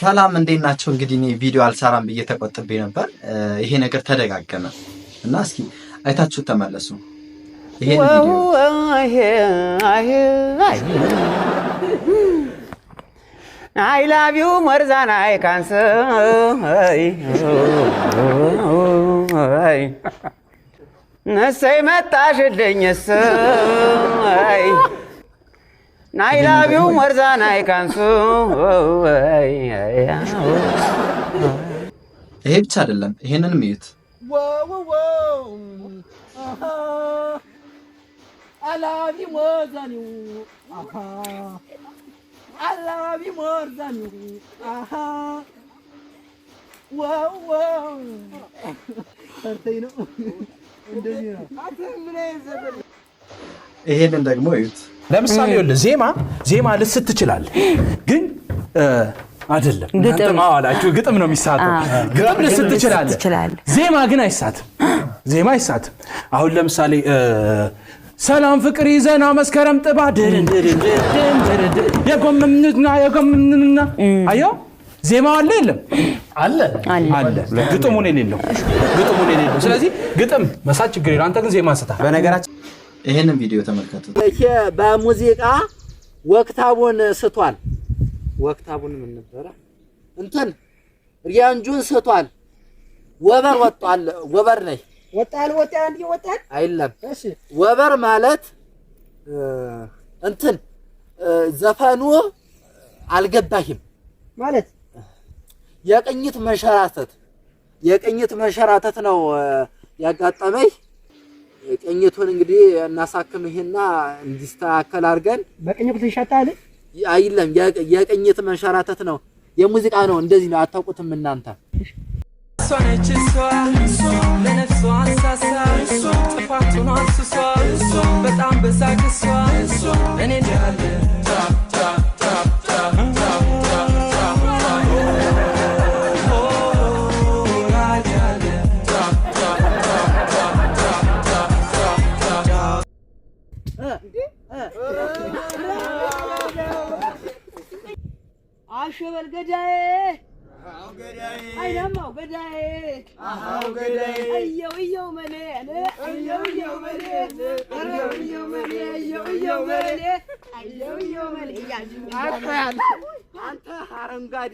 ሰላም፣ እንዴት ናቸው? እንግዲህ እኔ ቪዲዮ አልሰራም ብዬ ተቆጥቤ ነበር። ይሄ ነገር ተደጋገመ እና እስኪ አይታችሁ ተመለሱ። ይሄን ቪዲዮ I love you more than I can say. እሰይ መጣሽልኝ እሰይ። I love you more than I can say. ይሄ ብቻ አይደለም፣ ይሄንንም እዩት። I love you more than you. I love you more than you. Wow, wow. ፈርተኝ ነው፣ እንደዚህ ነው። ይሄንን ደግሞ እዩት። ለምሳሌ ይኸውልህ፣ ዜማ ልስት ትችላለህ፣ ግን አይደለም እናንተም አዎ አላችሁ፣ ግጥም ነው የሚሳተው። ግጥም ልስት ትችላለህ፣ ትችላለህ። ዜማ ግን አይሳትም። ዜማ አይሳትም። አሁን ለምሳሌ ሰላም ፍቅር ይዘና መስከረም ጥባ ድርን ድርን ድርን ድርን ድርን የጎመምንና የጎመምንና፣ አየው፣ ዜማው አለ የለም? አለ። አለ። ግጥሙን የሌለው፣ ግጥሙን የሌለው። ስለዚህ ግጥም መሳት ችግር የለው። አንተ ግን ዜማ ስታ በነገራችን ይሄንን ቪዲዮ ተመልከቱት። ይሄ በሙዚቃ ወክታቡን ስቷል። ወክታቡን ምን ነበረ? እንትን range ኡን ስቷል። ወበር ወጧል። ወበር ላይ ወጣል ወጣ አንድ ወጣል። አይለም። ወበር ማለት እንትን ዘፈኑ አልገባህም ማለት የቅኝት መንሸራተት፣ የቅኝት መንሸራተት ነው ያጋጠመኝ። ቅኝቱን እንግዲህ እናሳክምህና እንዲስተካከል አድርገን በቅኝ ቁጥር ይሻታል። አይለም፣ የቅኝት መንሸራተት ነው። የሙዚቃ ነው። እንደዚህ ነው። አታውቁትም እናንተ። እሷ ነች እሷ፣ ለነፍሷ አንሳሳ፣ ጥፋቱን አንስሷ፣ በጣም በዛ ክሷ፣ እኔ እንዳለ ታ ታ ታ ታ ታ ታ ታ ኦ ያለ ታ ታ ታ ታ ታ ታ ታ። አሸበል ገዳዬ፣ አይናማው ገዳዬ፣ እየው እየው መሌ፣ እየው እየው መሌ፣ እየው መሌ፣ እየው እየው መሌ፣ እየው እየው መሌ። አንተ አረንጓዴ።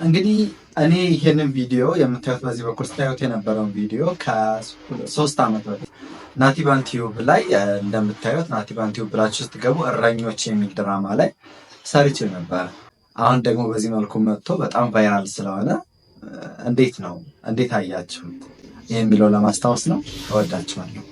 እንግዲህ እኔ ይሄንን ቪዲዮ የምታዩት፣ በዚህ በኩል ስታዩት የነበረውን ቪዲዮ ከ3 ዓመት በፊት ናቲባን ቲዩብ ላይ እንደምታዩት፣ ናቲባን ቲዩብ ብላችሁ ስትገቡ እረኞች የሚል ድራማ ላይ ሰርቼ ነበረ። አሁን ደግሞ በዚህ መልኩ መጥቶ በጣም viral ስለሆነ እንዴት ነው፣ እንዴት አያችሁት የሚለው ለማስታወስ ነው። እወዳችኋለሁ።